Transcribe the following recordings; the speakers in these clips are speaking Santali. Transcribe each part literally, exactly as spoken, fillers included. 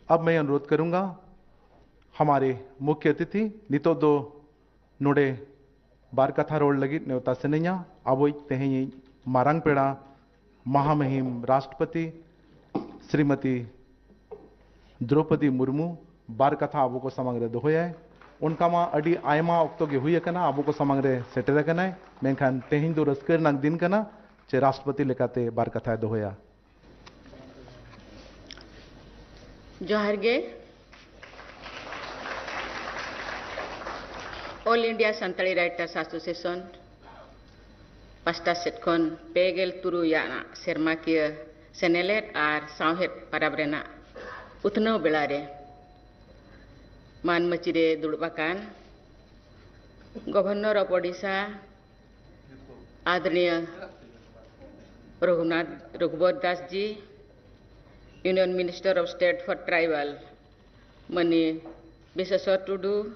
अब मैं अनुरोध करूंगा हमारे मुख्य अतिथि, ᱱᱤᱛᱚᱜ ᱫᱚ ᱱᱚᱰᱮ ᱵᱟᱨ ᱠᱟᱛᱷᱟ ᱨᱚᱲ ᱞᱟᱹᱜᱤᱫ ᱱᱮᱣᱛᱟ ᱥᱟᱱᱟᱧᱟ ᱟᱵᱚᱭᱤᱡ ᱛᱮᱦᱮᱧᱤᱡ ᱢᱟᱨᱟᱝ ᱯᱮᱲᱟ ᱢᱟᱦᱟᱢᱩᱦᱤᱢ ᱨᱟᱥᱴᱨᱚᱯᱚᱛᱤ ᱥᱨᱤᱢᱚᱛᱤ ᱫᱨᱚᱯᱚᱫᱤ ᱢᱩᱨᱢᱩ ᱵᱟᱨ ᱠᱟᱛᱷᱟ ᱟᱵᱚ ᱠᱚ ᱥᱟᱢᱟᱝ ᱨᱮ ᱫᱚᱦᱚᱭᱟᱭ᱾ ᱚᱱᱠᱟ ᱢᱟ ᱟᱹᱰᱤ ᱟᱭᱢᱟ ᱚᱠᱛᱚ ᱜᱮ ᱦᱩᱭ ᱟᱠᱟᱱᱟ, ᱟᱵᱚ ᱠᱚ ᱥᱟᱢᱟᱝ ᱨᱮ ᱥᱮᱴᱮᱨ ᱟᱠᱟᱱᱟᱭ, ᱢᱮᱱᱠᱷᱟᱱ ᱛᱮᱦᱮᱧ ᱫᱚ ᱨᱟᱹᱥᱠᱟᱹ ᱨᱮᱱᱟᱜ ᱫᱤᱱ ᱠᱟᱱᱟ ᱡᱮ ᱨᱟᱥᱴᱨᱚᱯᱚᱛᱤ ᱞᱮᱠᱟᱛᱮ ᱵᱟᱨ ᱠᱟᱛᱷᱟᱭ ᱫᱚᱦᱚᱭᱟ᱾ ᱡᱚᱦᱟᱨ ᱜᱮ᱾ All India Santali Writers Association ᱯᱟᱥᱴᱟ ᱥᱮᱫ ᱠᱷᱚᱱ ᱯᱮ ᱜᱮᱞ ᱛᱩᱨᱩᱭ ᱟᱱᱟᱜ ᱥᱮᱨᱢᱟᱠᱤᱭᱟᱹ ᱥᱮᱱᱮᱞᱮᱫ ᱟᱨ ᱥᱟᱶᱦᱮᱫ ᱯᱟᱨᱟᱵᱽ ᱨᱮᱱᱟᱜ ᱩᱛᱱᱟᱹᱣ ᱵᱮᱲᱟ ᱨᱮ ᱢᱟᱹᱱ ᱢᱟᱹᱪᱤ ᱨᱮ ᱫᱩᱲᱩᱵ ᱟᱠᱟᱱ Governor of Odisha, ᱟᱫᱚᱨᱚᱱᱤᱭᱚ Raghunath ᱨᱚᱜᱷᱩᱵᱚᱨ Das G, Union Minister of State for Tribal money Bishweswar Tudu,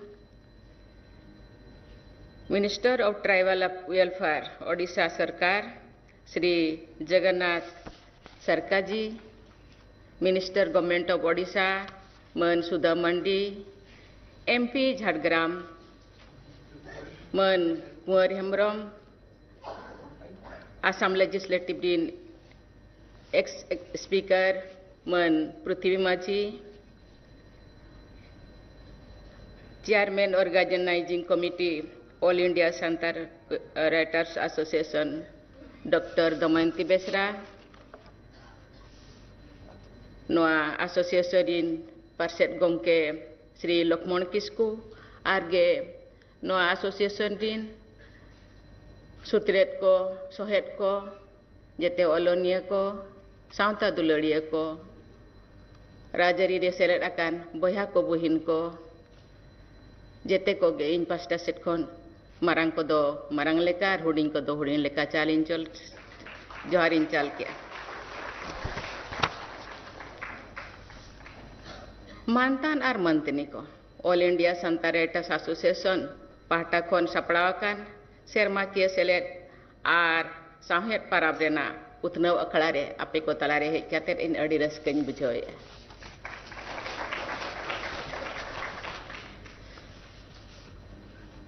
Minister of Tribal Welfare Odisha ᱥᱚᱨᱠᱟᱨ Shri Jagannath ᱥᱟᱨᱠᱟᱡᱤ, Minister Government of Odisha ᱢᱟᱹᱱ ᱥᱩᱫᱷᱟ ᱢᱟᱱᱰᱤ, ᱮᱢᱯᱤ ᱡᱷᱟᱲᱜᱨᱟᱢ ᱢᱟᱹᱱ ᱠᱩᱸᱣᱟᱨ ᱦᱮᱢᱵᱨᱚᱢ, ᱟᱥᱟᱢ ᱞᱮᱡᱤᱥᱞᱮᱴᱤᱵᱷ ᱨᱤᱱ ᱮᱠᱥ ᱥᱯᱤᱠᱟᱨ ᱢᱟᱹᱱ ᱯᱨᱤᱛᱷᱤᱵᱤ ᱢᱟᱹᱡᱷᱤ, Chairman Organizing Committee All India Santal Writers Association doctor Damayanti Besra, ᱱᱚᱣᱟ ᱟᱥᱳᱥᱤᱭᱮᱥᱚᱱ ᱨᱤᱱ ᱯᱟᱨᱥᱮᱛ ᱜᱚᱢᱠᱮ ᱥᱨᱤ ᱞᱚᱠᱷᱢᱚᱬ ᱠᱤᱥᱠᱩ ᱟᱨ ᱜᱮ ᱱᱚᱣᱟ ᱟᱥᱳᱥᱤᱭᱮᱥᱚᱱ ᱨᱤᱱ ᱥᱩᱛᱨᱮᱛ ᱠᱚ, ᱥᱚᱦᱮᱫ ᱠᱚ, ᱡᱮᱛᱮ ᱚᱞᱚᱱᱤᱭᱟᱹ ᱠᱚ, ᱥᱟᱶᱛᱟ ᱫᱩᱞᱟᱹᱲᱤᱭᱟᱹ ᱠᱚ, ᱨᱟᱡᱽᱟᱹᱨᱤ ᱨᱮ ᱥᱮᱞᱮᱫ ᱟᱠᱟᱱ ᱵᱚᱭᱦᱟ ᱠᱚ, ᱵᱩᱦᱤᱱ ᱠᱚ, ᱡᱮᱛᱮ ᱠᱚᱜᱮ ᱤᱧ ᱯᱟᱥᱴᱟ ᱥᱮᱫ ᱠᱷᱚᱱ ᱢᱟᱨᱟᱝ ᱠᱚᱫᱚ ᱢᱟᱨᱟᱝ ᱞᱮᱠᱟ ᱟᱨ ᱦᱩᱰᱤᱧ ᱠᱚᱫᱚ ᱦᱩᱰᱤᱧ ᱞᱮᱠᱟ ᱪᱟᱞ ᱤᱧ ᱪᱚᱞ, ᱡᱚᱦᱟᱨ ᱤᱧ ᱪᱟᱞ ᱠᱮᱜᱼᱟ᱾ ᱢᱟᱱᱛᱟᱱ ᱟᱨ ᱢᱟᱱᱛᱤᱱᱤ ᱠᱚ, All India Santal Writers Association ᱯᱟᱦᱴᱟ ᱠᱷᱚᱱ ᱥᱟᱯᱲᱟᱣ ᱟᱠᱟᱱ ᱥᱮᱨᱢᱟᱠᱤᱭᱟᱹ ᱥᱮᱞᱮᱫ ᱟᱨ ᱥᱟᱶᱦᱮᱫ ᱯᱟᱨᱟᱵᱽ ᱨᱮᱱᱟᱜ ᱩᱛᱱᱟᱹᱣ ᱟᱠᱷᱲᱟ ᱨᱮ ᱟᱯᱮ ᱠᱚ ᱛᱟᱞᱟᱨᱮ ᱦᱮᱡ ᱠᱟᱛᱮ ᱤᱧ ᱟᱹᱰᱤ ᱨᱟᱹᱥᱠᱟᱹᱧ ᱵᱩᱡᱷᱟᱹᱣᱮᱫᱼᱟ᱾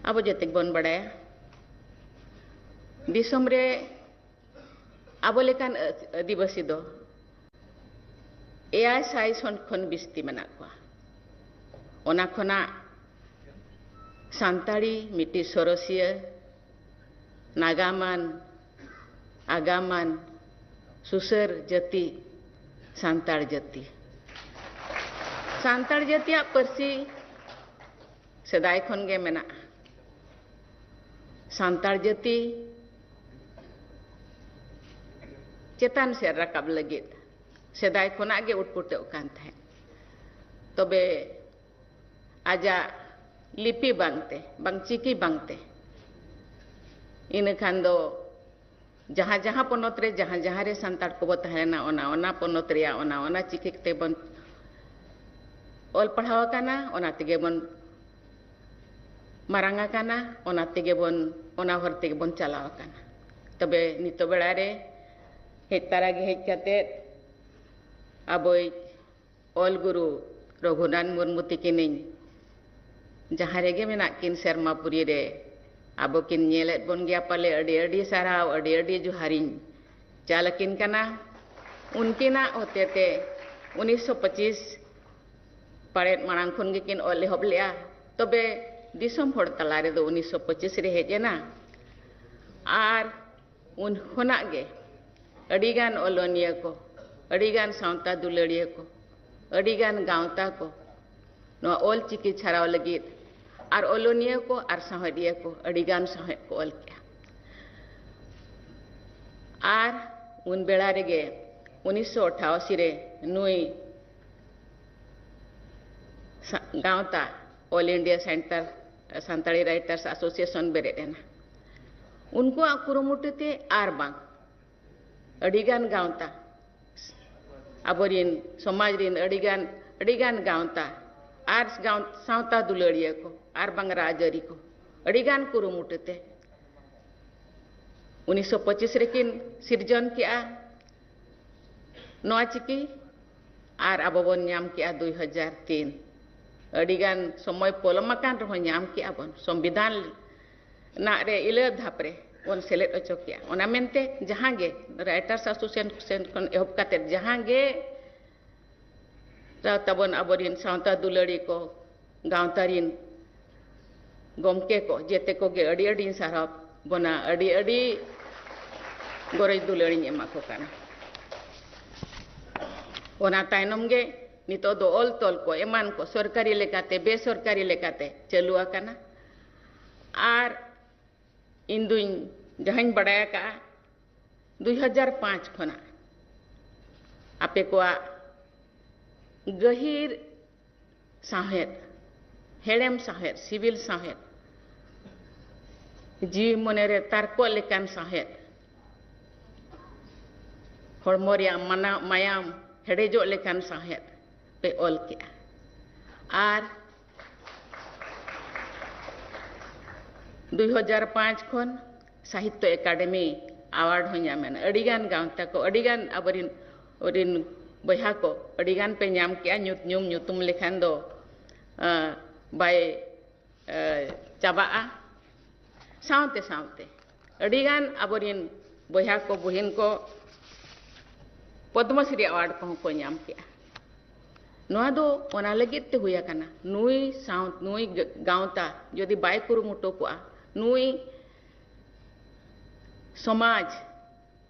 ᱟᱵᱚ ᱡᱮᱛᱮ ᱵᱚᱱ ᱵᱟᱲᱟᱭᱟ, ᱫᱤᱥᱚᱢ ᱨᱮ ᱟᱵᱚ ᱞᱮᱠᱟᱱ ᱟᱹᱫᱤᱵᱟᱹᱥᱤ ᱫᱚ ᱮᱭᱟᱭ ᱥᱟᱭ ᱠᱷᱚᱱ ᱵᱤᱥᱛᱤ ᱢᱮᱱᱟᱜ ᱠᱚᱣᱟ᱾ ᱚᱱᱟ ᱠᱷᱚᱱᱟᱜ ᱥᱟᱱᱛᱟᱲᱤ ᱢᱤᱫᱴᱤᱡ ᱥᱚᱨᱚᱥᱤᱭᱟᱹ, ᱱᱟᱜᱟᱢᱟᱱ, ᱟᱜᱟᱢᱟᱱ, ᱥᱩᱥᱟᱹᱨ ᱡᱟᱹᱛᱤ ᱥᱟᱱᱛᱟᱲ ᱡᱟᱹᱛᱤ᱾ ᱥᱟᱱᱛᱟᱲ ᱡᱟᱹᱛᱤᱭᱟᱜ ᱯᱟᱹᱨᱥᱤ ᱥᱮᱫᱟᱭ ᱠᱷᱚᱱ ᱜᱮ ᱢᱮᱱᱟᱜᱼᱟ᱾ ᱥᱟᱱᱛᱟᱲ ᱡᱟᱹᱛᱤ ᱪᱮᱛᱟᱱ ᱥᱮᱫ ᱨᱟᱠᱟᱵ ᱞᱟᱹᱜᱤᱫ ᱥᱮᱫᱟᱭ ᱠᱷᱚᱱᱟᱜ ᱜᱮ ᱩᱴᱯᱩᱴᱟᱹᱜ ᱠᱟᱱ ᱛᱟᱦᱮᱸᱫ᱾ ᱛᱚᱵᱮ ᱟᱡᱟᱜ ᱞᱤᱯᱤ ᱵᱟᱝᱛᱮ, ᱵᱟᱝ ᱪᱤᱠᱤ ᱵᱟᱝᱛᱮ, ᱤᱱᱟᱹ ᱠᱷᱟᱱ ᱫᱚ ᱡᱟᱦᱟᱸ ᱡᱟᱦᱟᱸ ᱯᱚᱱᱚᱛ ᱨᱮ ᱡᱟᱦᱟᱸ ᱡᱟᱦᱟᱸ ᱨᱮ ᱥᱟᱱᱛᱟᱲ ᱠᱚᱵᱚ ᱛᱟᱦᱮᱸ ᱞᱮᱱᱟ, ᱚᱱᱟ ᱚᱱᱟ ᱯᱚᱱᱚᱛ ᱨᱮᱭᱟᱜ ᱚᱱᱟ ᱚᱱᱟ ᱪᱤᱠᱤ ᱛᱮᱵᱚᱱ ᱚᱞ ᱯᱟᱲᱦᱟᱣ ᱟᱠᱟᱱᱟ, ᱚᱱᱟ ᱛᱮᱜᱮ ᱵᱚᱱ ᱢᱟᱨᱟᱝ ᱟᱠᱟᱱᱟ, ᱚᱱᱟ ᱛᱮᱜᱮ ᱵᱚᱱ, ᱚᱱᱟ ᱦᱚᱨ ᱛᱮᱜᱮ ᱵᱚᱱ ᱪᱟᱞᱟᱣ ᱟᱠᱟᱱᱟ᱾ ᱛᱚᱵᱮ ᱱᱤᱛᱚᱜ ᱵᱮᱲᱟ ᱨᱮ ᱦᱮᱡ ᱛᱟᱨᱟ ᱜᱮ ᱦᱮᱡ ᱠᱟᱛᱮᱫ ᱟᱵᱚᱭᱤᱡ ᱚᱞ ᱜᱩᱨᱩ ᱨᱚᱜᱷᱩᱱᱟᱛᱷ ᱢᱩᱨᱢᱩ ᱛᱤᱠᱤᱱᱤᱧ ᱡᱟᱦᱟᱸ ᱨᱮᱜᱮ ᱢᱮᱱᱟᱜ ᱠᱤᱱ ᱥᱮᱨᱢᱟ ᱯᱩᱨᱤ ᱨᱮ, ᱟᱵᱚ ᱠᱤᱱ ᱧᱮᱞᱮᱫ ᱵᱚᱱ ᱜᱮᱭᱟ ᱯᱟᱞᱮ, ᱟᱹᱰᱤ ᱟᱹᱰᱤ ᱥᱟᱨᱦᱟᱣ, ᱟᱹᱰᱤ ᱟᱹᱰᱤ ᱡᱚᱦᱟᱨᱤᱧ ᱪᱟᱞ ᱟᱹᱠᱤᱱ ᱠᱟᱱᱟ᱾ ᱩᱱᱠᱤᱱᱟᱜ ᱦᱚᱛᱮᱛᱮ ᱩᱱᱤᱥᱥᱚ ᱯᱚᱸᱪᱤᱥ ᱯᱟᱲᱮᱫ ᱢᱟᱲᱟᱝ ᱠᱷᱚᱱ ᱜᱮᱠᱤᱱ ᱚᱞ ᱮᱦᱚᱵ ᱞᱮᱜᱼᱟ, ᱛᱚᱵᱮ ᱫᱤᱥᱚᱢ ᱦᱚᱲ ᱛᱟᱞᱟ ᱨᱮᱫᱚ ᱩᱱᱤᱥᱥᱚ ᱯᱚᱸᱪᱤᱥ ᱨᱮ ᱦᱮᱡ ᱮᱱᱟ᱾ ᱟᱨ ᱩᱱ ᱠᱷᱚᱱᱟᱜ ᱜᱮ ᱟᱹᱰᱤᱜᱟᱱ ᱚᱞᱚᱱᱤᱭᱟᱹ ᱠᱚ, ᱟᱹᱰᱤᱜᱟᱱ ᱥᱟᱶᱛᱟ ᱫᱩᱞᱟᱹᱲᱤᱭᱟᱹ ᱠᱚ, ᱟᱹᱰᱤᱜᱟᱱ ᱜᱟᱶᱛᱟ ᱠᱚ ᱱᱚᱣᱟ ᱚᱞ ᱪᱤᱠᱤ ᱪᱷᱟᱨᱟᱣ ᱞᱟᱹᱜᱤᱫ ᱟᱨ ᱚᱞᱚᱱᱤᱭᱟᱹ ᱠᱚ ᱟᱨ ᱥᱟᱶᱦᱮᱫᱤᱭᱟᱹ ᱠᱚ ᱟᱹᱰᱤᱜᱟᱱ ᱥᱟᱶᱦᱮᱫ ᱠᱚ ᱚᱞ ᱠᱮᱜᱼᱟ᱾ ᱟᱨ ᱩᱱ ᱵᱮᱲᱟ ᱨᱮᱜᱮ ᱩᱱᱤᱥᱥᱚ ᱟᱴᱷᱟᱥᱤ ᱨᱮ ᱱᱩᱭ ᱥᱟ-, ᱜᱟᱶᱛᱟ All India Center Santali Writers Association ᱵᱮᱨᱮᱫ ᱮᱱᱟ᱾ ᱩᱱᱠᱩᱣᱟᱜ ᱠᱩᱨᱩᱢᱩᱴᱩ ᱛᱮ ᱟᱨ ᱵᱟᱝ ᱟᱹᱰᱤᱜᱟᱱ ᱜᱟᱶᱛᱟ, ᱟᱵᱚᱨᱤᱱ ᱥᱚᱢᱟᱡᱽ ᱨᱤᱱ ᱟᱹᱰᱤᱜᱟᱱ, ᱟᱹᱰᱤᱜᱟᱱ ᱜᱟᱶᱛᱟ ᱟᱨ ᱜᱟᱶ-, ᱥᱟᱶᱛᱟ ᱫᱩᱞᱟᱹᱲᱤᱭᱟᱹ ᱠᱚ ᱟᱨ ᱵᱟᱝ ᱨᱟᱡᱽᱟᱹᱨᱤ ᱠᱚ ᱟᱹᱰᱤᱜᱟᱱ ᱠᱩᱨᱩᱢᱩᱴᱩ ᱛᱮ ᱩᱱᱤᱥᱥᱚ ᱯᱚᱸᱪᱤᱥ ᱨᱮᱠᱤᱱ ᱥᱤᱨᱡᱚᱱ ᱠᱮᱜᱼᱟ ᱱᱚᱣᱟ ᱪᱤᱠᱤ, ᱟᱨ ᱟᱵᱚ ᱵᱚᱱ ᱧᱟᱢ ᱠᱮᱜᱼᱟ ᱫᱩᱭ ᱦᱟᱡᱟᱨ ᱛᱤᱱ᱾ ᱟᱹᱰᱤᱜᱟᱱ ᱥᱚᱢᱚᱭ ᱯᱚᱞᱚᱢ ᱟᱠᱟᱱ ᱨᱮᱦᱚᱸ ᱧᱟᱢ ᱠᱮᱜᱼᱟ ᱵᱚᱱ, ᱥᱚᱝᱵᱤᱫᱷᱟᱱ ᱨᱮᱱᱟᱜ ᱨᱮ ᱤᱞᱟᱹ ᱫᱷᱟᱯ ᱨᱮ ᱵᱚᱱ ᱥᱮᱞᱮᱫ ᱦᱚᱪᱚ ᱠᱮᱜᱼᱟ᱾ ᱚᱱᱟ ᱢᱮᱱᱛᱮ ᱡᱟᱦᱟᱸ ᱜᱮ Writers Association ᱠᱷᱚᱱ ᱮᱦᱚᱵ ᱠᱟᱛᱮ ᱡᱟᱦᱟᱸ ᱜᱮ ᱛᱟᱵᱚᱱ ᱟᱵᱚᱨᱤᱱ ᱥᱟᱶᱛᱟ ᱫᱩᱞᱟᱹᱲᱤ ᱠᱚ, ᱜᱟᱶᱛᱟ ᱨᱤᱱ ᱜᱚᱢᱠᱮ ᱠᱚ, ᱡᱮᱛᱮ ᱠᱚᱜᱮ ᱟᱹᱰᱤ ᱟᱹᱰᱤᱧ ᱥᱟᱨᱦᱟᱣ ᱵᱚᱱᱟ, ᱟᱹᱰᱤ ᱟᱹᱰᱤ ᱜᱚᱨᱚᱡᱽ ᱫᱩᱞᱟᱹᱲᱤᱧ ᱮᱢᱟ ᱠᱚ ᱠᱟᱱᱟ᱾ ᱚᱱᱟ ᱛᱟᱭᱱᱚᱢ ᱜᱮ ᱱᱤᱛᱚᱜ ᱫᱚ ᱚᱞ ᱛᱚᱞ ᱠᱚ ᱮᱢᱟᱱ ᱠᱚ ᱥᱚᱨᱠᱟᱨᱤ ᱞᱮᱠᱟᱛᱮ, ᱵᱮᱥᱚᱨᱠᱟᱨᱤ ᱞᱮᱠᱟᱛᱮ ᱪᱟᱹᱞᱩ ᱟᱠᱟᱱᱟ᱾ ᱟᱨ ᱤᱧ ᱫᱩᱧ ᱡᱟᱦᱟᱸᱧ ᱵᱟᱰᱟᱭ ᱟᱠᱟᱫᱼᱟ, ᱫᱩᱭ ᱦᱟᱡᱟᱨ ᱯᱟᱸᱪ ᱠᱷᱚᱱᱟᱜ ᱟᱯᱮ ᱠᱚᱣᱟᱜ ᱜᱟᱹᱦᱤᱨ ᱥᱟᱶᱦᱮᱫ, ᱦᱮᱲᱮᱢ ᱥᱟᱶᱦᱮᱫ, ᱥᱤᱵᱤᱞ ᱥᱟᱶᱦᱮᱫ, ᱡᱤᱣᱤ ᱢᱚᱱᱮᱨᱮ ᱛᱟᱨᱠᱚᱜ ᱞᱮᱠᱟᱱ ᱥᱟᱶᱦᱮᱫ, ᱦᱚᱲᱢᱚ ᱨᱮᱭᱟᱜ ᱢᱟᱱᱟ-, ᱢᱟᱭᱟᱢ ᱦᱮᱰᱮᱡᱚᱜ ᱞᱮᱠᱟᱱ ᱥᱟᱶᱦᱮᱫ ᱯᱮ ᱚᱞ ᱠᱮᱜᱼᱟ᱾ ᱟᱨ ᱫᱩᱭ ᱦᱟᱡᱟᱨ ᱯᱟᱸᱪ ᱠᱷᱚᱱ ᱥᱟᱦᱤᱛᱛᱚ ᱮᱠᱟᱰᱮᱢᱤ ᱟᱣᱟᱨᱰ ᱦᱚᱸ ᱧᱟᱢ ᱮᱱᱟ᱾ ᱟᱹᱰᱤᱜᱟᱱ ᱜᱟᱶᱛᱟ ᱠᱚ, ᱟᱹᱰᱤᱜᱟᱱ ᱟᱵᱚᱨᱤᱱ, ᱟᱵᱚᱨᱤᱱ ᱵᱚᱭᱦᱟ ᱠᱚ ᱟᱹᱰᱤᱜᱟᱱ ᱯᱮ ᱧᱟᱢ ᱠᱮᱜᱼᱟ᱾ ᱧᱩᱛ-, ᱧᱩᱢ ᱧᱩᱛᱩᱢ ᱞᱮᱠᱷᱟᱱ ᱫᱚ, ᱟᱸ, ᱵᱟᱭ, ᱟᱸ, ᱪᱟᱵᱟᱜᱼᱟ᱾ ᱥᱟᱶᱛᱮ ᱥᱟᱶᱛᱮ ᱟᱹᱰᱤᱜᱟᱱ ᱟᱵᱚᱨᱤᱱ ᱵᱚᱭᱦᱟ ᱠᱚ, ᱵᱩᱦᱤᱱ ᱠᱚ ᱯᱚᱫᱽᱢᱚᱥᱨᱤ ᱟᱣᱟᱨᱰ ᱠᱚᱦᱚᱸ ᱠᱚ ᱧᱟᱢ ᱠᱮᱜᱼᱟ᱾ ᱱᱚᱣᱟ ᱫᱚ ᱚᱱᱟ ᱞᱟᱹᱜᱤᱫ ᱛᱮ ᱦᱩᱭ ᱟᱠᱟᱱᱟ, ᱱᱩᱭ ᱥᱟᱶ-, ᱱᱩᱭ ᱜᱟᱶᱛᱟ ᱡᱩᱫᱤ ᱵᱟᱭ ᱠᱩᱨᱩᱢᱩᱴᱩ ᱠᱚᱜᱼᱟ, ᱱᱩᱭ ᱥᱚᱢᱟᱡᱽ,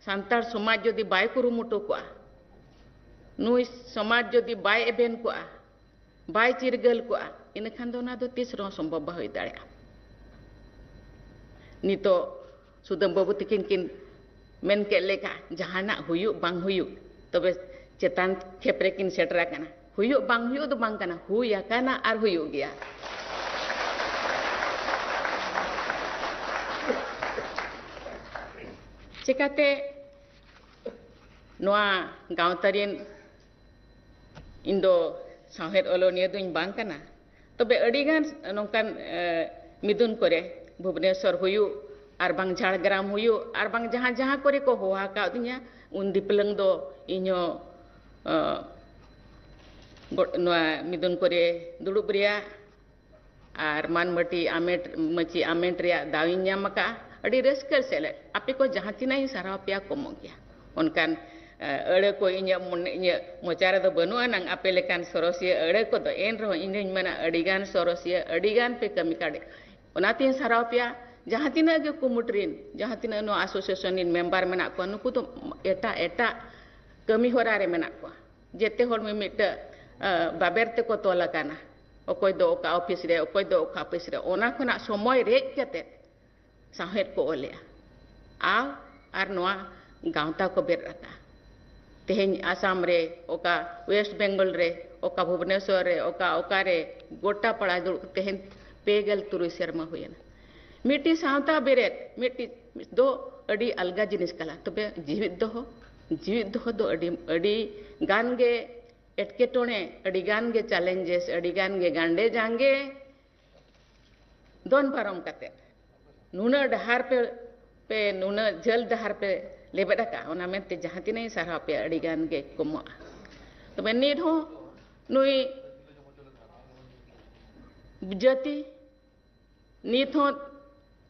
ᱥᱟᱱᱛᱟᱲ ᱥᱚᱢᱟᱡᱽ ᱡᱩᱫᱤ ᱵᱟᱭ ᱠᱩᱨᱩᱢᱩᱴᱩ ᱠᱚᱜᱼᱟ, ᱱᱩᱭ ᱥᱚᱢᱟᱡᱽ ᱡᱩᱫᱤ ᱵᱟᱭ ᱮᱵᱷᱮᱱ ᱠᱚᱜᱼᱟ, ᱵᱟᱭ ᱪᱤᱨᱜᱟᱹᱞ ᱠᱚᱜᱼᱟ, ᱤᱱᱟᱹᱠᱷᱟᱱ ᱫᱚ ᱚᱱᱟ ᱫᱚ ᱛᱤᱥ ᱨᱮᱦᱚᱸ ᱥᱚᱢᱵᱷᱚᱵ ᱵᱟᱝ ᱦᱩᱭ ᱫᱟᱲᱮᱭᱟᱜᱼᱟ᱾ ᱱᱤᱛᱚᱜ ᱥᱩᱫᱟᱹᱢ ᱵᱟᱹᱵᱩ ᱛᱤᱠᱤᱱ ᱠᱤᱱ ᱢᱮᱱ ᱠᱮᱫ ᱞᱮᱠᱟ, ᱡᱟᱦᱟᱱᱟᱜ ᱦᱩᱭᱩᱜ ᱵᱟᱝ ᱦᱩᱭᱩᱜ, ᱛᱚᱵᱮ ᱪᱮᱛᱟᱱ ᱠᱷᱮᱯ ᱨᱮᱠᱤᱱ ᱥᱮᱴᱮᱨ ᱟᱠᱟᱱᱟ᱾ ᱦᱩᱭᱩᱜ ᱵᱟᱝ ᱦᱩᱭᱩᱜ ᱫᱚ ᱵᱟᱝ ᱠᱟᱱᱟ, ᱦᱩᱭ ᱟᱠᱟᱱᱟ ᱟᱨ ᱦᱩᱭᱩᱜ ᱜᱮᱭᱟ᱾ ᱪᱮᱠᱟᱛᱮ ᱱᱚᱣᱟ ᱜᱟᱶᱛᱟ ᱨᱮᱱ ᱤᱧ ᱫᱚ ᱥᱟᱶᱦᱮᱫ ᱚᱞᱚᱱᱤᱭᱟᱹ ᱫᱚᱧ ᱵᱟᱝ ᱠᱟᱱᱟ, ᱛᱚᱵᱮ ᱟᱹᱰᱤᱜᱟᱱ ᱱᱚᱝᱠᱟᱱ, ᱮ, ᱢᱤᱫᱩᱱ ᱠᱚᱨᱮ, ᱵᱷᱩᱵᱽᱱᱮᱥᱚᱨ ᱦᱩᱭᱩᱜ ᱟᱨ ᱵᱟᱝ ᱡᱷᱟᱲᱜᱨᱟᱢ ᱦᱩᱭᱩᱜ ᱟᱨ ᱵᱟᱝ ᱡᱟᱦᱟᱸ ᱡᱟᱦᱟᱸ ᱠᱚᱨᱮ ᱠᱚ ᱦᱚᱦᱚ ᱟᱠᱟᱫᱤᱧᱟ, ᱩᱱ ᱫᱤᱯᱞᱟᱹᱝ ᱫᱚ ᱤᱧᱦᱚᱸ, ᱮ, ᱜᱚ-, ᱱᱚᱣᱟ ᱢᱤᱫᱩᱱ ᱠᱚᱨᱮ ᱫᱩᱲᱩᱵ ᱨᱮᱭᱟᱜ ᱟᱨ ᱢᱟᱱ ᱢᱟᱹᱴᱤ ᱟᱢᱮᱴ, ᱢᱟᱹᱪᱤ ᱟᱢᱮᱴ ᱨᱮᱭᱟᱜ ᱫᱟᱣ ᱤᱧ ᱧᱟᱢ ᱟᱠᱟᱫᱼᱟ᱾ ᱟᱹᱰᱤ ᱨᱟᱹᱥᱠᱟᱹ ᱥᱮᱞᱮᱫ᱾ ᱟᱯᱮ ᱠᱚ ᱡᱟᱦᱟᱸ ᱛᱤᱱᱟᱹᱜ ᱤᱧ ᱥᱟᱨᱦᱟᱣ ᱯᱮᱭᱟ, ᱠᱚᱢᱚᱜ ᱜᱮᱭᱟ᱾ ᱚᱱᱠᱟᱱ, ᱮ, ᱟᱹᱲᱟᱹ ᱠᱚ ᱤᱧᱟᱹᱜ ᱢᱚᱱᱮ, ᱤᱧᱟᱹᱜ ᱢᱚᱪᱟ ᱨᱮᱫᱚ ᱵᱟᱹᱱᱩᱜ ᱟᱱᱟᱝ ᱟᱯᱮ ᱞᱮᱠᱟᱱ ᱥᱚᱨᱚᱥᱤᱭᱟᱹ ᱟᱹᱲᱟᱹ ᱠᱚᱫᱚ, ᱮᱱ ᱨᱮᱦᱚᱸ ᱤᱧ ᱫᱩᱧ ᱢᱮᱱᱟ ᱟᱹᱰᱤ ᱜᱟᱱ ᱥᱚᱨᱚᱥᱤᱭᱟᱹ, ᱟᱹᱰᱤ ᱜᱟᱱ ᱯᱮ ᱠᱟᱹᱢᱤ ᱠᱟᱲᱮ᱾ ᱚᱱᱟᱛᱤᱧ ᱥᱟᱨᱦᱟᱣ ᱯᱮᱭᱟ᱾ ᱡᱟᱦᱟᱸ ᱛᱤᱱᱟᱹᱜ ᱜᱮ ᱠᱩᱢᱩᱴ ᱨᱤᱱ, ᱡᱟᱦᱟᱸ ᱛᱤᱱᱟᱹᱜ ᱱᱚᱣᱟ association ᱨᱤᱱ member ᱢᱮᱱᱟᱜ ᱠᱚᱣᱟ, ᱱᱩᱠᱩ ᱫᱚ ᱮᱴᱟᱜ, ᱮᱴᱟᱜ ᱠᱟᱹᱢᱤ ᱦᱚᱨᱟ ᱨᱮ ᱢᱮᱱᱟᱜ ᱠᱚᱣᱟ᱾ ᱡᱮᱛᱮ ᱦᱚᱲ ᱢᱤᱢᱤᱫᱴᱟᱹᱜ, ᱟ, ᱵᱟᱵᱮᱨ ᱛᱮᱠᱚ ᱛᱚᱞ ᱟᱠᱟᱱᱟ᱾ ᱚᱠᱚᱭ ᱫᱚ ᱚᱠᱟ office ᱨᱮ, ᱚᱠᱚᱭ ᱫᱚ ᱚᱠᱟ office ᱨᱮ, ᱚᱱᱟ ᱠᱷᱚᱱᱟᱜ ᱥᱚᱢᱚᱭ ᱨᱮᱡ ᱠᱟᱛᱮ ᱥᱟᱶᱦᱮᱫ ᱠᱚ ᱚᱞᱮᱜᱼᱟ᱾ ᱟᱨ, ᱟᱨ ᱱᱚᱣᱟ ᱜᱟᱶᱛᱟ ᱠᱚ ᱵᱮᱨᱮᱫ ᱟᱠᱟᱫᱼᱟ᱾ ᱛᱮᱦᱮᱧ ᱟᱥᱟᱢ ᱨᱮ, ᱚᱠᱟ West Bengal ᱨᱮ, ᱚᱠᱟ ᱵᱷᱩᱵᱽᱱᱮᱥᱚᱨ ᱨᱮ, ᱚᱠᱟ, ᱚᱠᱟ ᱨᱮ ᱜᱚᱴᱟ ᱯᱟᱲᱟ ᱫᱩᱲᱩᱵ, ᱛᱮᱦᱮᱧ ᱯᱮ ᱜᱮᱞ ᱛᱩᱨᱩᱭ ᱥᱮᱨᱢᱟ ᱦᱩᱭᱮᱱᱟ᱾ ᱢᱤᱫᱴᱤᱡ ᱥᱟᱶᱛᱟ ᱵᱮᱨᱮᱫ, ᱢᱤᱫᱴᱤᱡ ᱫᱚ ᱟᱹᱰᱤ ᱟᱞᱜᱟ ᱡᱤᱱᱤᱥ ᱠᱟᱱᱟ, ᱛᱚᱵᱮ ᱡᱤᱣᱤᱫ ᱫᱚᱦᱚ, ᱡᱤᱣᱤᱫ ᱫᱚᱦᱚ ᱫᱚ ᱟᱹᱰᱤ, ᱟᱹᱰᱤ ᱜᱟᱱ ᱜᱮ ᱮᱴᱠᱮᱴᱚᱬᱮ, ᱟᱹᱰᱤ ᱜᱟᱱ ᱜᱮ challenges, ᱟᱹᱰᱤ ᱜᱟᱱ ᱜᱮ ᱜᱟᱱᱰᱮ ᱡᱟᱸᱜᱮ ᱫᱚᱱ ᱯᱟᱨᱚᱢ ᱠᱟᱛᱮ ᱱᱩᱱᱟᱹᱜ ᱰᱟᱦᱟᱨ ᱯᱮ, ᱯᱮ, ᱱᱩᱱᱟᱹᱜ ᱡᱷᱟᱹᱞ ᱰᱟᱦᱟᱨ ᱯᱮ ᱞᱮᱵᱮᱫ ᱟᱠᱟᱫᱼᱟ, ᱚᱱᱟ ᱢᱮᱱᱛᱮ ᱡᱟᱦᱟᱸ ᱛᱤᱱᱟᱹᱜ ᱤᱧ ᱥᱟᱨᱦᱟᱣ ᱯᱮᱭᱟ, ᱟᱹᱰᱤ ᱜᱟᱱ ᱜᱮ ᱠᱚᱢᱚᱜᱼᱟ᱾ ᱛᱚᱵᱮ ᱱᱤᱛ ᱦᱚᱸ ᱱᱩᱭ ᱡᱟᱹᱛᱤ ᱱᱤᱛ ᱦᱚᱸ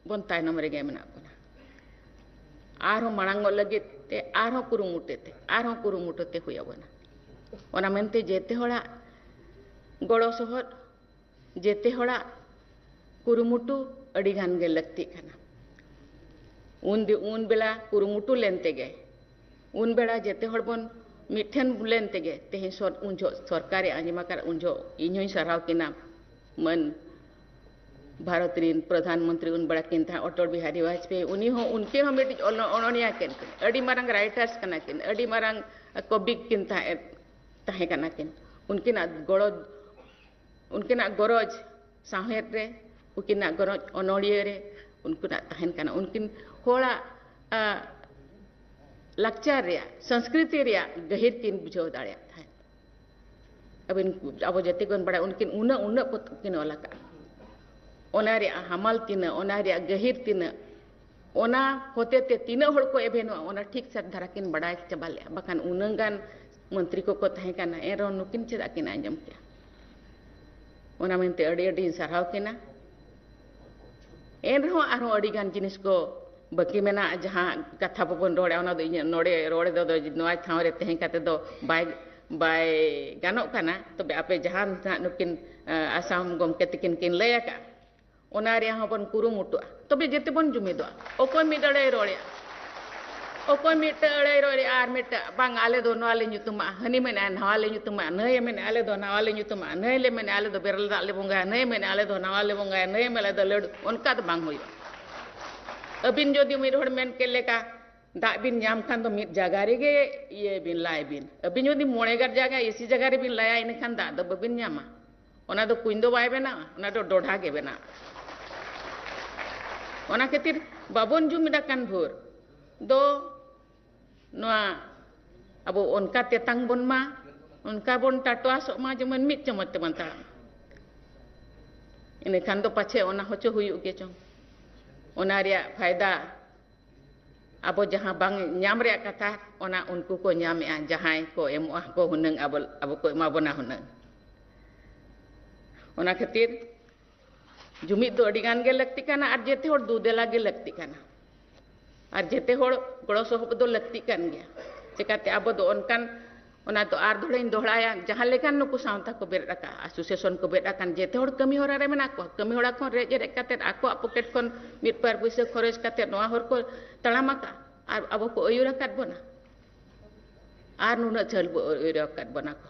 ᱵᱚᱱ ᱛᱟᱭᱱᱚᱢ ᱨᱮᱜᱮ ᱢᱮᱱᱟᱜ ᱵᱚᱱᱟ᱾ ᱟᱨᱦᱚᱸ ᱢᱟᱲᱟᱝᱚᱜ ᱞᱟᱹᱜᱤᱫ ᱛᱮ ᱟᱨᱦᱚᱸ ᱠᱩᱨᱩᱢᱩᱴᱩ ᱛᱮ, ᱟᱨᱦᱚᱸ ᱠᱩᱨᱩᱢᱩᱴᱩ ᱛᱮ ᱦᱩᱭ ᱟᱵᱚᱱᱟ᱾ ᱚᱱᱟ ᱢᱮᱱᱛᱮ ᱡᱮᱛᱮ ᱦᱚᱲᱟᱜ ᱜᱚᱲᱚ ᱥᱚᱦᱚᱫ, ᱡᱮᱛᱮ ᱦᱚᱲᱟᱜ ᱠᱩᱨᱩᱢᱩᱴᱩ ᱟᱹᱰᱤ ᱜᱟᱱ ᱜᱮ ᱞᱟᱹᱠᱛᱤᱜ ᱠᱟᱱᱟ᱾ ᱩᱱ ᱫᱤ-, ᱩᱱ ᱵᱮᱞᱟ ᱠᱩᱨᱩᱢᱩᱴᱩ ᱞᱮᱱ ᱛᱮᱜᱮ, ᱩᱱ ᱵᱮᱲᱟ ᱡᱮᱛᱮ ᱦᱚᱲ ᱵᱚᱱ ᱢᱤᱫ ᱴᱷᱮᱱ ᱞᱮᱱ ᱛᱮᱜᱮ ᱛᱮᱦᱮᱧ ᱥᱚᱨ-, ᱩᱱ ᱡᱚᱦᱚᱜ ᱥᱚᱨᱠᱟᱨᱮ ᱟᱸᱡᱚᱢ ᱟᱠᱟᱫ, ᱩᱱ ᱡᱚᱦᱚᱜ ᱤᱧ ᱦᱚᱸᱧ ᱥᱟᱨᱦᱟᱣ ᱠᱤᱱᱟ᱾ ᱢᱟᱹᱱ ᱵᱷᱟᱨᱚᱛ ᱨᱤᱱ ᱯᱨᱚᱫᱷᱟᱱ ᱢᱚᱱᱛᱨᱤ ᱩᱱ ᱵᱮᱲᱟ ᱠᱤᱱ ᱛᱟᱦᱮᱸ, ᱚᱴᱚᱞ ᱵᱤᱦᱟᱨᱤ ᱵᱟᱡᱽᱯᱮᱭᱤ, ᱩᱱᱤ ᱦᱚᱸ, ᱩᱱᱠᱤᱱ ᱦᱚᱸ ᱢᱤᱫᱴᱤᱡ ᱚᱱᱚ-, ᱚᱱᱚᱬᱤᱭᱟᱹ ᱠᱤᱱ, ᱟᱹᱰᱤ ᱢᱟᱨᱟᱝ writers ᱠᱟᱱᱟ ᱠᱤᱱ, ᱟᱹᱰᱤ ᱢᱟᱨᱟᱝ ᱠᱚᱵᱤ ᱠᱤᱱ ᱛᱟᱦᱮᱸ, ᱛᱟᱦᱮᱸ ᱠᱟᱱᱟ ᱠᱤᱱ᱾ ᱩᱱᱠᱤᱱᱟᱜ ᱜᱚᱲᱚ, ᱩᱱᱠᱤᱱᱟᱜ ᱜᱚᱨᱚᱡᱽ ᱥᱟᱶᱦᱮᱫ ᱨᱮ, ᱩᱱᱠᱤᱱᱟᱜ ᱜᱚᱨᱚᱡᱽ ᱚᱱᱚᱬᱤᱭᱟᱹ ᱨᱮ, ᱩᱱᱠᱤᱱᱟᱜ ᱛᱟᱦᱮᱱ ᱠᱟᱱᱟ᱾ ᱩᱱᱠᱤᱱ ᱦᱚᱲᱟᱜ, ᱟ, ᱞᱟᱠᱪᱟᱨ ᱨᱮᱭᱟᱜ, ᱥᱚᱝᱥᱠᱨᱤᱛᱤ ᱨᱮᱭᱟᱜ ᱜᱟᱹᱦᱤᱨ ᱠᱤᱱ ᱵᱩᱡᱷᱟᱹᱣ ᱫᱟᱲᱮᱭᱟᱜ ᱛᱟᱦᱮᱸᱫ᱾ ᱟᱹᱵᱤᱱ, ᱟᱵᱚ ᱡᱟᱹᱛᱤ ᱵᱚᱱ ᱵᱟᱲᱟᱭᱟ, ᱩᱱᱠᱤᱱ ᱩᱱᱟᱹᱜ, ᱩᱱᱟᱹᱜ ᱯᱚᱛᱚᱵ ᱠᱤᱱ ᱚᱞ ᱟᱠᱟᱫᱼᱟ᱾ ᱚᱱᱟ ᱨᱮᱭᱟᱜ ᱦᱟᱢᱟᱞ ᱛᱤᱱᱟᱹᱜ, ᱚᱱᱟ ᱨᱮᱭᱟᱜ ᱜᱟᱹᱦᱤᱨ ᱛᱤᱱᱟᱹᱜ, ᱚᱱᱟ ᱦᱚᱛᱮ ᱛᱮ ᱛᱤᱱᱟᱹᱜ ᱦᱚᱲ ᱠᱚ ᱮᱵᱷᱮᱱᱚᱜᱼᱟ, ᱚᱱᱟ ᱴᱷᱤᱠ ᱥᱟᱹᱛ ᱫᱷᱟᱨᱟ ᱠᱤᱱ ᱵᱟᱰᱟᱭ ᱪᱟᱵᱟ ᱞᱮᱫᱼᱟ᱾ ᱵᱟᱠᱷᱟᱱ ᱩᱱᱟᱹᱜ ᱜᱟᱱ ᱢᱚᱱᱛᱨᱤ ᱠᱚᱠᱚ ᱛᱟᱦᱮᱸ ᱠᱟᱱᱟ, ᱮᱱ ᱨᱮᱦᱚᱸ ᱱᱩᱠᱤᱱ ᱪᱮᱫᱟᱜ ᱠᱤᱱ ᱟᱸᱡᱚᱢ ᱠᱮᱜᱼᱟ? ᱚᱱᱟ ᱢᱮᱱᱛᱮ ᱟᱹᱰᱤ ᱟᱹᱰᱤᱧ ᱥᱟᱨᱦᱟᱣ ᱠᱤᱱᱟ᱾ ᱮᱱ ᱨᱮᱦᱚᱸ ᱟᱨᱦᱚᱸ ᱟᱹᱰᱤ ᱜᱟᱱ ᱡᱤᱱᱤᱥ ᱠᱚ ᱵᱟᱹᱠᱤ ᱢᱮᱱᱟᱜᱼᱟ, ᱡᱟᱦᱟᱸ ᱠᱟᱛᱷᱟ ᱵᱟᱵᱚᱱ ᱨᱚᱲᱟ, ᱚᱱᱟ ᱫᱚ ᱤᱧᱟᱹᱜ ᱱᱚᱰᱮ ᱨᱚᱲ ᱫᱚ ᱱᱚᱣᱟ ᱴᱷᱟᱶ ᱨᱮ ᱛᱟᱦᱮᱸ ᱠᱟᱛᱮ ᱫᱚ ᱵᱟᱭ, ᱵᱟᱭ ᱜᱟᱱᱚᱜ ᱠᱟᱱᱟ᱾ ᱛᱚᱵᱮ ᱟᱯᱮ ᱡᱟᱦᱟᱸ ᱱᱟᱦᱟᱜ ᱱᱩᱠᱤᱱ, ᱟ, ᱟᱥᱟᱢ ᱜᱚᱢᱠᱮ ᱛᱟᱹᱠᱤᱱ ᱠᱤᱱ ᱞᱟᱹᱭ ᱟᱠᱟᱫᱼᱟ, ᱚᱱᱟ ᱨᱮᱭᱟᱜ ᱦᱚᱸᱵᱚᱱ ᱠᱩᱨᱩᱢᱩᱴᱩᱜᱼᱟ᱾ ᱛᱚᱵᱮ ᱡᱮᱛᱮ ᱵᱚᱱ ᱡᱩᱢᱤᱫᱚᱜᱼᱟ᱾ ᱚᱠᱚᱭ ᱢᱤᱫ ᱟᱹᱲᱟᱹᱭ ᱨᱚᱲᱮᱜᱼᱟ, ᱚᱠᱚᱭ ᱢᱤᱫᱴᱟᱹᱝ ᱟᱹᱲᱟᱹᱭ ᱨᱚᱲᱮᱜᱼᱟ ᱟᱨ ᱢᱤᱫᱴᱟᱹᱝ, "ᱵᱟᱝ, ᱟᱞᱮ ᱫᱚ ᱱᱚᱣᱟ ᱞᱮ ᱧᱩᱛᱩᱢᱟᱜᱼᱟ", ᱦᱟᱹᱱᱤ ᱢᱮᱱᱮᱜᱼᱟ, "ᱱᱟᱣᱟ ᱞᱮ ᱧᱩᱛᱩᱢᱟᱜᱼᱟ", ᱱᱟᱹᱭᱮ ᱢᱮᱱᱮᱜᱼᱟ, "ᱟᱞᱮ ᱫᱚ ᱱᱟᱣᱟ ᱞᱮ ᱧᱩᱛᱩᱢᱟᱜᱼᱟ", ᱱᱟᱹᱭ ᱞᱮ ᱢᱮᱱᱮᱜᱼᱟ, "ᱟᱞᱮ ᱫᱚ ᱵᱮᱨᱮᱞ ᱫᱟᱜ ᱞᱮ ᱵᱚᱸᱜᱟᱭᱟ", ᱱᱟᱹᱭ ᱢᱮᱱᱮᱜᱼᱟ, "ᱟᱞᱮ ᱫᱚ ᱱᱟᱣᱟ ᱞᱮ ᱵᱚᱸᱜᱟᱭᱟ", ᱱᱟᱹᱭ ᱢᱮᱱᱮᱜᱼᱟ, "ᱟᱞᱮ ᱫᱚ ᱞᱟᱹᱰᱩ", ᱚᱱᱠᱟ ᱫᱚ ᱵᱟᱝ ᱦᱩᱭᱩᱜᱼᱟ᱾ ᱟᱹᱵᱤᱱ ᱡᱩᱫᱤ ᱢᱤᱫ ᱦᱚᱲ ᱢᱮᱱ ᱠᱮᱫ ᱞᱮᱠᱟ ᱫᱟᱜ ᱵᱤᱱ ᱧᱟᱢ ᱠᱷᱟᱱ ᱫᱚ ᱢᱤᱫ ᱡᱟᱭᱜᱟ ᱨᱮᱜᱮ ᱤᱭᱟᱹᱭ ᱵᱤᱱ, ᱞᱟᱭ ᱵᱤᱱ᱾ ᱟᱹᱵᱤᱱ ᱡᱩᱫᱤ ᱢᱚᱬᱮ ᱜᱟᱨ ᱡᱟᱭᱜᱟ ᱮᱥᱤ ᱡᱟᱭᱜᱟ ᱨᱮᱵᱤᱱ ᱞᱟᱭᱟ, ᱤᱱᱟᱹᱠᱷᱟᱱ ᱫᱟᱜ ᱫᱚ ᱵᱟᱹᱵᱤᱱ ᱧᱟᱢᱟ᱾ ᱚᱱᱟ ᱫᱚ ᱠᱩᱧ ᱫᱚ ᱵᱟᱭ ᱵᱮᱱᱟᱣᱟ, ᱚᱱᱟ ᱫᱚ ᱰᱚᱰᱷᱟ ᱜᱮ ᱵᱮᱱᱟᱣᱟ᱾ ᱚᱱᱟ ᱠᱷᱟᱹᱛᱤᱨ ᱵᱟᱵᱚᱱ ᱡᱩᱢᱤᱫ ᱟᱠᱟᱱ ᱵᱷᱳᱨ ᱫᱚ ᱱᱚᱣᱟ ᱟᱵᱚ ᱚᱱᱠᱟ ᱛᱮᱛᱟᱝ ᱵᱚᱱ ᱢᱟ, ᱚᱱᱠᱟ ᱵᱚᱱ ᱴᱟᱴᱣᱟᱥᱚᱜ ᱢᱟ, ᱡᱮᱢᱚᱱ ᱢᱤᱫ ᱪᱟᱢᱚᱪ ᱛᱮᱵᱚᱱ ᱛᱟᱲᱟᱢ᱾ ᱤᱱᱟᱹᱠᱷᱟᱱ ᱫᱚ ᱯᱟᱪᱷᱮ ᱚᱱᱟ ᱦᱚᱪᱚ ᱦᱩᱭᱩᱜ ᱜᱮ ᱪᱚᱝ᱾ ᱚᱱᱟ ᱨᱮᱭᱟᱜ ᱯᱷᱟᱭᱫᱟ ᱟᱵᱚ ᱡᱟᱦᱟᱸ ᱵᱟᱝ ᱧᱟᱢ ᱨᱮᱭᱟᱜ ᱠᱟᱛᱷᱟ, ᱚᱱᱟ ᱩᱱᱠᱩ ᱠᱚ ᱧᱟᱢᱮᱜᱼᱟ, ᱡᱟᱦᱟᱸᱭ ᱠᱚ ᱮᱢᱚᱜᱼᱟ ᱠᱚ ᱦᱩᱱᱟᱹᱝ, ᱟᱵᱚ, ᱟᱵᱚ ᱠᱚ ᱮᱢᱟ ᱵᱚᱱᱟ ᱦᱩᱱᱟᱹᱝ᱾ ᱚᱱᱟ ᱠᱷᱟᱹᱛᱤᱨ ᱡᱩᱢᱤᱫ ᱫᱚ ᱟᱹᱰᱤ ᱜᱟᱱ ᱜᱮ ᱞᱟᱹᱠᱛᱤ ᱠᱟᱱᱟ ᱟᱨ ᱡᱮᱛᱮ ᱦᱚᱲ ᱫᱩ ᱫᱮᱞᱟ ᱜᱮ ᱞᱟᱹᱠᱛᱤ ᱠᱟᱱᱟ᱾ ᱟᱨ ᱡᱮᱛᱮ ᱦᱚᱲ ᱜᱚᱲᱚ ᱥᱚᱦᱚᱯᱚᱫ ᱫᱚ ᱞᱟᱹᱠᱛᱤ ᱠᱟᱱ ᱜᱮᱭᱟ᱾ ᱪᱮᱠᱟᱛᱮ ᱟᱵᱚ ᱫᱚ ᱚᱱᱠᱟᱱ, ᱚᱱᱟ ᱫᱚ ᱟᱨ ᱫᱚᱦᱲᱟᱧ ᱫᱚᱦᱲᱟᱭᱟ, ᱡᱟᱦᱟᱸ ᱞᱮᱠᱟᱱ ᱱᱩᱠᱩ ᱥᱟᱶᱛᱟ ᱠᱚ ᱵᱮᱨᱮᱫ ᱟᱠᱟᱫᱼᱟ, ᱟᱥᱳᱥᱤᱭᱮᱥᱚᱱ ᱠᱚ ᱵᱮᱨᱮᱫ ᱟᱠᱟᱱ, ᱡᱮᱛᱮ ᱦᱚᱲ ᱠᱟᱹᱢᱤ ᱦᱚᱨᱟ ᱨᱮ ᱢᱮᱱᱟᱜ ᱠᱚᱣᱟ᱾ ᱠᱟᱹᱢᱤ ᱦᱚᱨᱟ ᱠᱷᱚᱱ ᱨᱮᱡ ᱨᱮᱡ ᱠᱟᱛᱮᱫ ᱟᱠᱚᱣᱟᱜ ᱯᱚᱠᱮᱴ ᱠᱷᱚᱱ ᱢᱤᱫ ᱵᱟᱨ ᱯᱩᱭᱥᱟᱹ ᱠᱷᱚᱨᱚᱪ ᱠᱟᱛᱮᱫ ᱱᱚᱣᱟ ᱦᱚᱨ ᱠᱚ ᱛᱟᱲᱟᱢ ᱟᱠᱟᱫᱼᱟ ᱟᱨ ᱟᱵᱚ ᱠᱚ ᱟᱹᱭᱩᱨ ᱟᱠᱟᱫ ᱵᱚᱱᱟ᱾ ᱟᱨ ᱱᱩᱱᱟᱹᱜ ᱡᱷᱟᱹᱞ ᱵᱚ ᱟᱹᱭᱩᱨ ᱟᱠᱟᱫ ᱵᱚᱱᱟ ᱠᱚ᱾